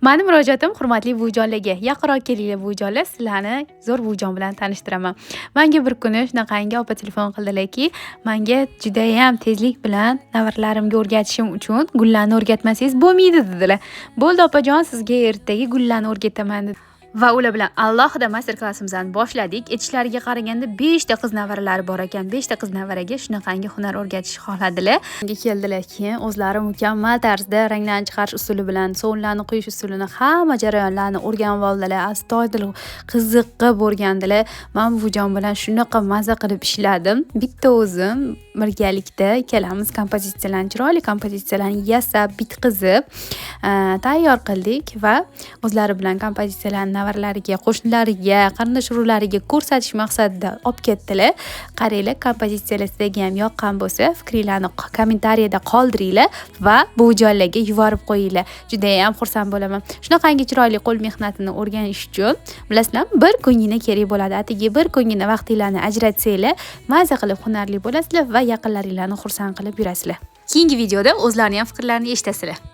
Mani murojaatim hurmatli buvijonlarga. Yaqinroq kelinglar, buvijonlar, sizlarni zo'r buvijon bilan tanishtiraman. Manga bir kuni shunaqangi opa telefon qildilarki, manga judayam tezlik bilan nevaralarimga o'rgatishim uchun gullarni o'rgatmasangiz bo'lmaydi dedilar. Bo'ldi opajon, sizga ertaga gullarni o'rgataman dedi. Va ular bilan alohida master klassimizni boshladik. Aytishlariga qaraganda 5 ta qiz nevaralari bor ekan. 5 ta qiz nevaraga shunaqangi hunar o'rgatishni xohladilar. Unga keldilar, keyin o'zlari mukammal tarzda ranglarni chiqarish usuli bilan sovunlarni quyish usulini, hamma jarayonlarni o'rganib oldilar. Astoydil qiziqib o'rgandilar. Man buvijon bilan shunaqa maza qilib ishladim. Bitta o'zim birgalikda ikkalamiz kompozitsiyalarni, chiroyli kompozitsiyalarni yasab, bitqizib, tayyor qildik va o'zlari bilan kompozitsiyalarni nevaralariga, qo'shnilariga, qarindosh urug'lariga ko'rsatish maqsadida olib ketdilar. Qaranglar, kompozitsiyalar sizlarga ham yoqqan bo'lsa, fikringlarni kommentariyada qoldiringlar va buvijonlarga yuborib qo'yinglar. Judayam xursand bo'laman. Shunaqangi chiroyli qo'l mehnatini o'rganish uchun, bilasizlarmi, bir kungina kerak bo'ladi. Atigi bir kungina vaqtinglarni ajratsanglar, maza qilib hunarli bo'lasizlar va yaqinlaringlarni xursand qilib yurasizlar. Keyingi videoda o'zlarini ham fikrlarini eshitasizlar.